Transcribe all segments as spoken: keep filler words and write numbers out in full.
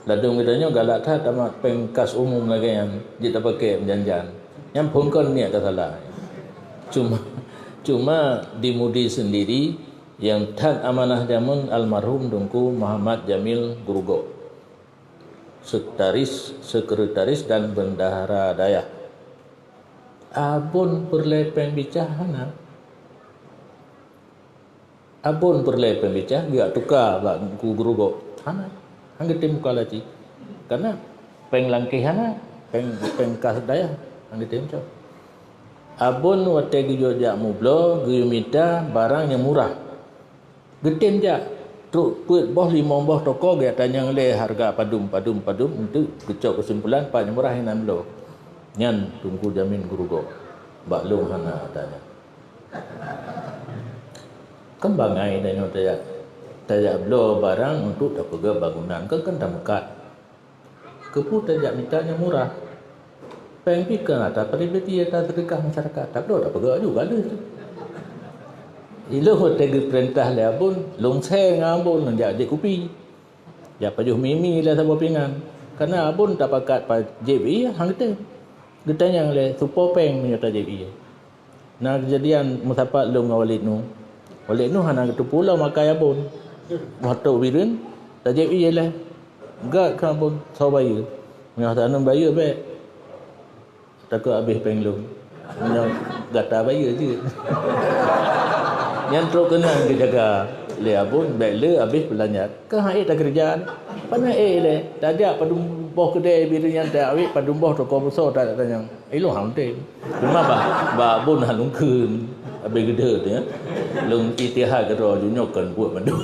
Ladôm geutanyoe galak that tamat péng kas umum lagée nyan, jeuet tapaké meujan-jan. Nyan phon kon niet ka salah. Cuma, cuma di Mudi sendiri, nyang that amanah jameun almarhum Teungku Muhammad Jamil Gurugok, sekretaris, sekretaris dan bendahara dayah. Abon peureulée péng bicah hana. Abon peureulée péng bicah geujak tuka bak Teungku Gurugok. Hana. Han geutem muka laci. Karena péng langkeh hana, péng, péng kas dayah han geutem cok. Abon watée geuyue jak mubloe, geuyue mita barang nyang murah. Geutem jak, trok peuet boh limong boh toko geutanyong lé hareuga padum, padum, padum, untuk geucok keusimpulan pat nyang murah inan bloe. Nyan Teungku Jamil Gurugok. Bak lôn hana tanya. Kan bangai tanyoe tajak, tajak bloe barang untuk tapeugét bangunan, kan, kan tameukat. Keupeue tajak mita nyang murah? Péng pih keu ata pribadi, ata seudeukah masyarakat. Tabloe tapeugét juga lheueh tu. Ilôn watée geupeurintah lé Abon, lôn seng ngon Abon lôn jak jép kupi. Jak pajoh mi-mi lé saboh pingan. Karena Abon tapakat pa-, jép ie han geutem. Geutanyong lé supo péng meunyoe tajép ie. Na keujadian meusapat lôn ngon Walid Nu. Walid Nu hana geuteupeue lom akai Abon. Watée bireuen, tajép ie lé. Gak keu Abon, soe bayeue. Meunyoe hana bayeue bék. Takot habéh péng lôn. Meunyoe gata bayeue jeuet. Nyan trok keunan geujaga lé Abon, bék le habéh beulanja. Ka han ék takeureuja. Pane ék lé, tajak padum boh keudè bireuen nyan, tajak padum boh toko beuso, tajak tanyong. Ilôn han tem. Cuma bah, bah Abon han lôn kheun. Habéh geude tu, ya. Lôn itihad keudroe, jinoe kon buet mandum.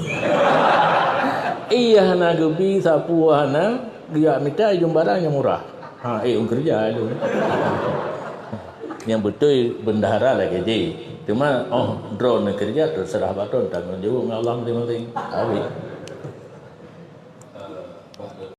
Ie hana geubi, sapeue hana, geujak mita ijong barang nyang murah. Ha, ék lôn keureuja lôn. Nyang beutôi bendahara lagée jih. Cuma, oh, droeneuh keureuja teuseurah bak droeneuh, tanggong jaweueb ngon Allah maséng-maséng. Habéh.